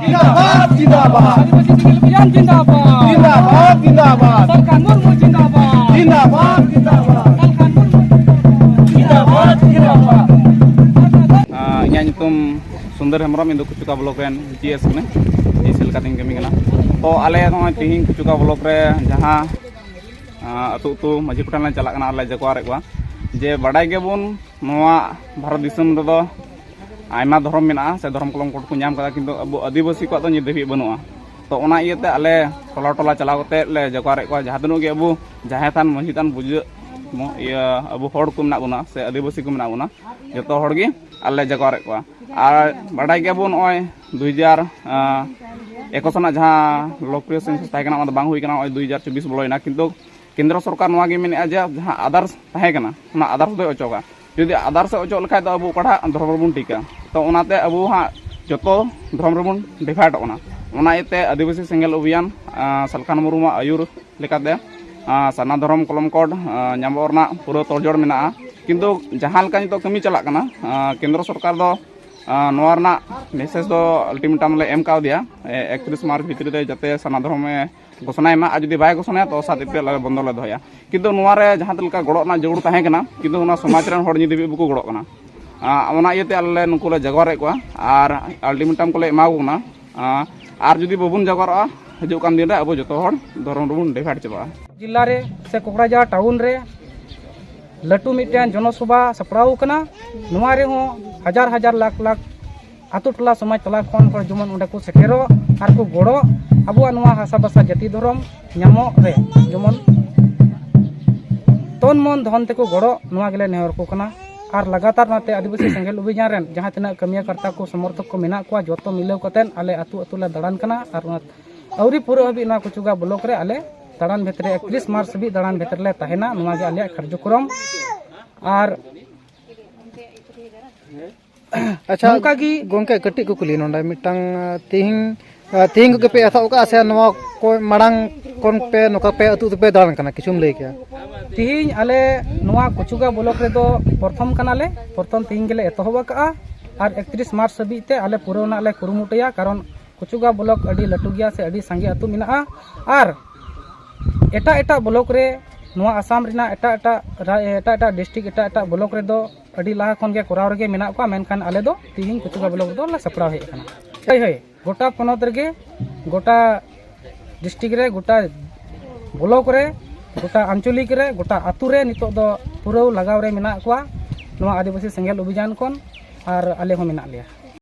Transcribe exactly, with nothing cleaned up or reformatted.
ᱡᱤᱱᱫᱟᱵᱟᱫ, ᱡᱤᱱᱫᱟᱵᱟᱫ᱾ ᱟᱹᱫᱤᱵᱟᱹᱥᱤ ᱥᱤᱸᱜᱮᱞ ᱚᱵᱷᱤᱭᱟᱱ ᱡᱤᱱᱫᱟᱵᱟᱫ᱾ ᱡᱤᱱᱫᱟᱵᱟᱫ, ᱡᱤᱱᱫᱟᱵᱟᱫ᱾ ᱥᱟᱞᱠᱷᱟᱱ ᱢᱩᱨᱢᱩ ᱡᱤᱱᱫᱟᱵᱟᱫ᱾ ᱡᱤᱱᱫᱟᱵᱟᱫ, ᱡᱤᱱᱫᱟᱵᱟᱫ᱾ ᱥᱟᱞᱠᱷᱟᱱ ᱢᱩᱨᱢᱩ ᱡᱤᱱᱫᱟᱵᱟᱫ᱾ ᱡᱤᱱᱫᱟᱵᱟᱫ, ᱡᱤᱱᱫᱟᱵᱟᱫ᱾ ᱟᱸ, ᱤᱧᱟᱹᱜ ᱧᱩᱛᱩᱢ ᱥᱩᱱᱫᱚᱨ ᱦᱮᱢᱵᱨᱚᱢ, ᱤᱧ ᱫᱚ ᱠᱩᱪᱩᱠᱟ ᱵᱞᱚᱠ ᱨᱮᱱ ᱡᱤ ᱮᱥ ᱠᱟᱹᱱᱟᱹᱧ, ᱡᱤ ᱥᱮᱞ ᱞᱮᱠᱟᱛᱤᱧ ᱠᱟᱹᱢᱤ ᱠᱟᱱᱟ᱾ ᱛᱚ ᱟᱞᱮ ᱱᱚᱜᱼᱚᱭ ᱛᱤᱦᱤᱧ ᱠᱩᱪᱩᱠᱟ ᱵᱞᱚᱠ ᱨᱮ ᱡᱟᱦᱟᱸ, ᱟᱸ, ᱟᱹᱛᱩ ᱟᱹᱛᱩ ᱢᱟᱹᱡᱷᱤ ᱠᱚᱴᱷᱮᱱ ᱞᱮ ᱪᱟᱞᱟᱜ ᱠᱟᱱᱟ ᱟᱨ ᱞᱮ ᱡᱟᱜᱣᱟᱨᱮᱫ ᱠᱚᱣᱟ ᱡᱮ ᱵᱟᱰᱟᱭ ᱜᱮᱵᱚᱱ ᱱᱚᱣᱟ ᱵᱷᱟᱨᱚᱛ ᱫᱤᱥᱚᱢ ᱨᱮᱫᱚ ᱟᱭᱢᱟ ᱫᱷᱚᱨᱚᱢ ᱢᱮᱱᱟᱜᱼᱟ ᱥᱮ ᱫᱷᱚᱨᱚᱢ ᱠᱚᱞᱚᱢ ᱠᱳᱰ ᱠᱚ ᱧᱟᱢ ᱠᱟᱫᱟ, ᱠᱤᱱᱛᱩ ᱟᱵᱚ ᱟᱹᱫᱤᱵᱟᱹᱥᱤ ᱠᱚᱣᱟᱜ ᱫᱚ ᱱᱤᱛ ᱫᱷᱟᱹᱵᱤᱡ ᱵᱟᱹᱱᱩᱜᱼᱟ᱾ ᱛᱚ ᱚᱱᱟ ᱤᱭᱟᱹᱛᱮ ᱟᱞᱮ ᱴᱚᱞᱟ ᱴᱚᱞᱟ ᱪᱟᱞᱟᱣ ᱠᱟᱛᱮ ᱞᱮ ᱡᱟᱜᱣᱟᱨᱮᱫ ᱠᱚᱣᱟ, ᱡᱟᱦᱟᱸ ᱛᱤᱱᱟᱹᱜ ᱜᱮ ᱟᱵᱚ ᱡᱟᱦᱮᱨ ᱛᱷᱟᱱ, ᱢᱟᱹᱡᱷᱤ ᱛᱷᱟᱱ, ᱯᱩᱡᱟᱹ ᱢᱚ-, ᱤᱭᱟᱹ ᱟᱵᱚ ᱦᱚᱲ ᱠᱚ ᱢᱮᱱᱟᱜ ᱵᱚᱱᱟ ᱥᱮ ᱟᱹᱫᱤᱵᱟᱹᱥᱤ ᱠᱚ ᱢᱮᱱᱟᱜ ᱵᱚᱱᱟ, ᱡᱚᱛᱚ ᱦᱚᱲ ᱜᱮ ᱟᱞᱮ ᱞᱮ ᱡᱟᱜᱣᱟᱨᱮᱫ ᱠᱚᱣᱟ᱾ ᱟᱨ ᱵᱟᱰᱟᱭ ᱜᱮᱭᱟᱵᱚᱱ ᱱᱚᱜᱼᱚᱭ ᱫᱩ ᱦᱟᱡᱟᱨ ᱮᱠᱩᱥ ᱨᱮᱱᱟᱜ ᱡᱟᱦᱟᱸ ᱞᱳᱠᱯᱨᱤᱭᱚ ᱥᱮᱱᱥᱟᱥ ᱛᱟᱦᱮᱸ ᱠᱟᱱᱟ, ᱚᱱᱟ ᱫᱚ ᱵᱟᱝ ᱦᱩᱭ ᱠᱟᱱᱟ, ᱱᱚᱜᱼᱚᱭ ᱫᱩ ᱦᱟᱡᱟᱨ ᱪᱚᱵᱵᱤᱥ ᱵᱚᱞᱚᱭᱮᱱᱟ, ᱠᱤᱱᱛᱩ ᱠᱮᱱᱫᱨᱚ ᱥᱚᱨᱠᱟᱨ ᱱᱚᱣᱟ ᱜᱮ ᱢᱮᱱᱮᱫᱼᱟ ᱡᱮ ᱡᱟᱦᱟᱸ ᱟᱫᱟᱨᱥ ᱛᱟᱦᱮᱸ ᱠᱟᱱᱟ, ᱚᱱᱟ ᱟᱫᱟᱨᱥ ᱫᱚᱭ ᱚᱪᱚᱜᱟ᱾ ᱡᱩᱫᱤ ᱟᱫᱟᱨᱥ ᱮ ᱚᱪᱚᱜ ᱞᱮᱠᱷᱟᱡ ᱫᱚ ᱟᱵᱚ ᱚᱠᱟᱴᱟᱜ ᱫᱷᱚᱨᱚᱢ ᱨᱮᱵᱚᱱ ᱴᱤᱠᱟ? ᱛᱚ ᱚᱱᱟᱛᱮ ᱟᱵᱚ ᱦᱟᱸᱜ ᱡᱚᱛᱚ ᱫᱷᱚᱨᱚᱢ ᱨᱮᱵᱚᱱ ᱰᱤᱵᱷᱟᱭᱤᱰᱚᱜ ᱠᱟᱱᱟ᱾ ᱚᱱᱟ ᱤᱭᱟᱹᱛᱮ ᱟᱹᱫᱤᱵᱟᱹᱥᱤ ᱥᱮᱸᱜᱮᱞ ᱚᱵᱷᱤᱭᱟᱱ, ᱟᱸ, ᱥᱟᱞᱠᱷᱟᱱ ᱢᱩᱨᱢᱩᱣᱟᱜ ᱟᱹᱭᱩᱨ ᱞᱮᱠᱟᱛᱮ, ᱟᱸ, ᱥᱟᱨᱱᱟ ᱫᱷᱚᱨᱚᱢ ᱠᱚᱞᱚᱢ ᱠᱳᱰ, ᱟᱸ, ᱧᱟᱢᱚᱜ ᱨᱮᱱᱟᱜ ᱯᱩᱨᱟᱹ ᱛᱚᱲᱡᱚᱲ ᱢᱮᱱᱟᱜᱼᱟ᱾ ᱠᱤᱱᱛᱩ ᱡᱟᱦᱟᱸ ᱞᱮᱠᱟ ᱱᱤᱛᱚᱜ ᱠᱟᱹᱢᱤ ᱪᱟᱞᱟᱜ ᱠᱟᱱᱟ, ᱟᱸ, ᱠᱮᱱᱫᱨᱚ ᱥᱚᱨᱠᱟᱨ ᱫᱚ, ᱟᱸ, ᱱᱚᱣᱟ ᱨᱮᱱᱟᱜ ᱢᱮᱥᱮᱡᱽ ᱫᱚ ᱟᱞᱴᱤᱢᱮᱴᱟᱢ ᱞᱮ ᱮᱢ ᱠᱟᱣᱫᱮᱭᱟ, ᱮ, ᱮᱠᱛᱨᱤᱥ ᱢᱟᱨᱪ ᱵᱷᱤᱛᱨᱤ ᱨᱮ ᱡᱟᱛᱮ ᱥᱟᱨᱱᱟ ᱫᱷᱚᱨᱚᱢᱮ ᱜᱷᱳᱥᱚᱱᱟᱭ ᱢᱟ, ᱟᱨ ᱡᱩᱫᱤ ᱵᱟᱭ ᱜᱷᱳᱥᱚᱱᱟᱭᱟ, ᱛᱚ ᱥᱟᱛ ᱮᱯᱨᱤᱞ ᱟᱞᱮ ᱵᱚᱱᱫᱚ ᱞᱮ ᱫᱚᱦᱚᱭᱟ᱾ ᱠᱤᱱᱛᱩ ᱱᱚᱣᱟ ᱨᱮ ᱡᱟᱦᱟᱸ ᱞᱮᱠᱟ ᱜᱚᱲᱚ ᱨᱮᱱᱟᱜ ᱡᱟᱹᱨᱩᱲ ᱛᱟᱦᱮᱸ ᱠᱟᱱᱟ, ᱠᱤᱱᱛᱩ ᱚᱱᱟ ᱥᱚᱢᱟᱡᱽ ᱨᱮᱱ ᱦᱚᱲ ᱱᱤᱛ ᱫᱷᱟᱹᱵᱤᱡ ᱵᱟᱠᱚ ᱜᱚᱲᱚᱜ ᱠᱟᱱᱟ᱾ ᱟᱸ, ᱚᱱᱟ ᱤᱭᱟᱹᱛᱮ ᱟᱞᱮ ᱞᱮ ᱱᱩᱠᱩ ᱞᱮ ᱡᱟᱜᱣᱟᱨᱮᱫ ᱠᱚᱣᱟ ᱟᱨ ᱟᱞᱴᱤᱢᱮᱴᱟᱢ ᱠᱚᱞᱮ ᱮᱢᱟ ᱠᱚ ᱠᱟᱱᱟ᱾ ᱟᱸ, ᱟᱨ ᱡᱩᱫᱤ ᱵᱟᱵᱚᱱ ᱡᱟᱜᱣᱟᱨᱚᱜᱼᱟ, ᱦᱤᱡᱩᱜ ᱠᱟᱱ ᱫᱤᱱ ᱨᱮ ᱟᱵᱚ ᱡᱚᱛᱚ ᱦᱚᱲ ᱫᱷᱚᱨᱚᱢ ᱨᱮᱵᱚᱱ ᱰᱤᱵᱷᱟᱭᱤᱰ ᱪᱟᱵᱟᱜᱼᱟ᱾ ᱡᱤᱞᱟ ᱨᱮ ᱥᱮ ᱠᱚᱠᱲᱟᱡᱟᱲ ᱴᱟᱣᱩᱱ ᱨᱮ ᱞᱟᱹᱴᱩ ᱢᱤᱫᱴᱮᱱ ᱡᱚᱱᱚᱥᱚᱵᱷᱟ ᱥᱟᱯᱲᱟᱣ ᱟᱠᱟᱱᱟ᱾ ᱱᱚᱣᱟ ᱨᱮᱦᱚᱸ ᱦᱟᱡᱟᱨ ᱦᱟᱡᱟᱨ ᱞᱟᱠᱷ ᱞᱟᱠᱷ ᱟᱛᱳ ᱴᱚᱞᱟ ᱥᱚᱢᱟᱡᱽ ᱛᱟᱞᱟ ᱠᱷᱚᱱ ᱦᱚᱲ ᱡᱮᱢᱚᱱ ᱚᱸᱰᱮ ᱠᱚ ᱥᱮᱴᱮᱨᱚᱜ ᱟᱨ ᱠᱚ ᱜᱚᱲᱚ, ᱟᱵᱚᱣᱟᱜ ᱱᱚᱣᱟ ᱦᱟᱥᱟ ᱵᱷᱟᱥᱟ ᱡᱟᱹᱛᱤ ᱫᱷᱚᱨᱚᱢ ᱧᱟᱢᱚᱜ ᱨᱮ ᱡᱮᱢᱚᱱ ᱛᱚᱱ ᱢᱚᱱ ᱫᱷᱚᱱ ᱛᱮᱠᱚ ᱜᱚᱲᱚ, ᱱᱚᱣᱟ ᱜᱮᱞᱮ ᱱᱮᱦᱚᱨ ᱠᱚ ᱠᱟᱱᱟ᱾ ᱟᱨ ᱞᱟᱜᱟᱛᱟᱨ ᱱᱚᱛᱮ ᱟᱹᱫᱤᱵᱟᱹᱥᱤ ᱥᱮᱸᱜᱮᱞ ᱚᱵᱷᱤᱡᱟᱱ ᱨᱮᱱ ᱡᱟᱦᱟᱸ ᱛᱤᱱᱟᱹᱜ ᱠᱟᱹᱢᱤᱭᱟᱹ ᱠᱟᱨᱛᱟ ᱠᱚ ᱥᱚᱢᱚᱨᱛᱷᱚᱠ ᱠᱚ ᱢᱮᱱᱟᱜ ᱠᱚᱣᱟ, ᱡᱚᱛᱚ ᱢᱤᱞᱟᱹᱣ ᱠᱟᱛᱮᱫ ᱟᱞᱮ ᱟᱹᱛᱩ ᱟᱹᱛᱩ ᱞᱮ ᱫᱟᱬᱟᱱ ᱠᱟᱱᱟ᱾ ᱟᱨ ᱚᱱᱟ ᱟᱹᱣᱨᱤ ᱯᱩᱨᱟᱹ ᱦᱟᱹᱵᱤᱡ ᱱᱚᱣᱟ ᱠᱩᱪᱩᱜᱟ ᱵᱞᱚᱠ ᱨᱮ ᱟᱞᱮ ᱫᱟᱬᱟᱱ ᱵᱷᱤᱛᱨᱤ ᱮᱠᱛᱨᱤᱥ ᱢᱟᱨᱪ ᱦᱟᱹᱵᱤᱡ ᱫᱟᱬᱟᱱ ᱵᱷᱤᱛᱨᱤ ᱞᱮ ᱛᱟᱦᱮᱱᱟ᱾ ᱱᱚᱣᱟ ᱜᱮ ᱟᱞᱮᱭᱟᱜ ᱠᱟᱨᱡᱚᱠᱨᱚᱢ᱾ ᱟᱨ ᱟᱪᱪᱷᱟ, ᱱᱚᱝᱠᱟ ᱜᱮ ᱜᱚᱝᱠᱮ, ᱠᱟᱹᱴᱤᱡ ᱠᱩᱠᱞᱤ ᱱᱚᱰᱮ ᱢᱤᱫᱴᱟᱝ, ᱟᱸ, ᱛᱤᱦᱤᱧ, ᱟᱸ, ᱛᱤᱦᱤᱧ ᱠᱚᱜᱮ ᱯᱮ ᱮᱛᱚᱦᱚᱵ ᱠᱟᱜᱼᱟ ᱥᱮ ᱱᱚᱣᱟ ᱠᱚ ᱢᱟᱲᱟᱝ ᱠᱷᱚᱱ ᱯᱮ ᱱᱚᱝᱠᱟ ᱯᱮ ᱟᱹᱛᱩ ᱟᱹᱛᱩ ᱯᱮ ᱫᱟᱬᱟᱱ ᱠᱟᱱᱟ? ᱠᱤᱪᱷᱩᱢ ᱞᱟᱹᱭ ᱠᱮᱭᱟ? ᱛᱤᱦᱤᱧ ᱟᱞᱮ ᱱᱚᱣᱟ ᱠᱩᱪᱩᱜᱟ ᱵᱞᱚᱠ ᱨᱮᱫᱚ ᱯᱨᱚᱛᱷᱚᱢ ᱠᱟᱱᱟᱞᱮ, ᱯᱨᱚᱛᱷᱚᱢ ᱛᱤᱦᱤᱧ ᱜᱮᱞᱮ ᱮᱛᱚᱦᱚᱵ ᱟᱠᱟᱫᱼᱟ᱾ ᱟᱨ ᱮᱠᱛᱨᱤᱥ ᱢᱟᱨᱪ ᱦᱟᱹᱵᱤᱡ ᱛᱮ ᱟᱞᱮ ᱯᱩᱨᱟᱹᱣ ᱨᱮᱱᱟᱜ ᱞᱮ ᱠᱩᱨᱩᱢᱩᱴᱩᱭᱟ, ᱠᱟᱨᱚᱱ ᱠᱩᱪᱩᱜᱟ ᱵᱞᱚᱠ ᱟᱹᱰᱤ ᱞᱟᱹᱴᱩ ᱜᱮᱭᱟ ᱥᱮ ᱟᱹᱰᱤ ᱥᱟᱸᱜᱮ ᱟᱹᱛᱩ ᱢᱮᱱᱟᱜᱼᱟ᱾ ᱟᱨ ᱮᱴᱟᱜ ᱮᱴᱟᱜ ᱵᱞᱚᱠ ᱨᱮ, ᱱᱚᱣᱟ ᱟᱥᱟᱢ ᱨᱮᱱᱟᱜ ᱮᱴᱟᱜ ᱮᱴᱟᱜ ᱨᱟ- ᱮᱴᱟᱜ ᱮᱴᱟᱜ ᱰᱤᱥᱴᱨᱤᱠᱴ, ᱮᱴᱟᱜ ᱮᱴᱟᱜ ᱵᱞᱚᱠ ᱨᱮᱫᱚ ᱟᱹᱰᱤ ᱞᱟᱦᱟ ᱠᱷᱚᱱ ᱜᱮ ᱠᱚᱨᱟᱣ ᱨᱮᱜᱮ ᱢᱮᱱᱟᱜ ᱠᱚᱣᱟ, ᱢᱮᱱᱠᱷᱟᱱ ᱟᱞᱮ ᱫᱚ ᱛᱤᱦᱤᱧ ᱠᱩᱪᱩᱜᱟ ᱵᱞᱚᱠ ᱨᱮᱫᱚ ᱞᱮ ᱥᱟᱯᱲᱟᱣ ᱦᱮᱡ ᱟᱠᱟᱱᱟ᱾ ᱦᱳᱭ, ᱦᱳᱭ, ᱜᱚᱴᱟ ᱯᱚᱱᱚᱛ ᱨᱮᱜᱮ, ᱜᱚᱴᱟ ᱰᱤᱥᱴᱨᱤᱠᱴ ᱨᱮ, ᱜᱚᱴᱟ ᱵᱞᱚᱠ ᱨᱮ, ᱜᱚᱴᱟ ᱟᱧᱪᱚᱞᱤᱠ ᱨᱮ, ᱜᱚᱴᱟ ᱟᱹᱛᱩ ᱨᱮ ᱱᱤᱛᱚᱜ ᱫᱚ ᱯᱩᱨᱟᱹᱣ ᱞᱟᱜᱟᱣ ᱨᱮ ᱢᱮᱱᱟᱜ ᱠᱚᱣᱟ ᱱᱚᱣᱟ ᱟᱹᱫᱤᱵᱟᱹᱥᱤ ᱥᱮᱸᱜᱮᱞ ᱚᱵᱷᱤᱡᱟᱱ ᱠᱷᱚᱱ, ᱟᱨ ᱟᱞᱮ ᱦᱚᱸ ᱢᱮᱱᱟᱜ ᱞᱮᱭᱟ᱾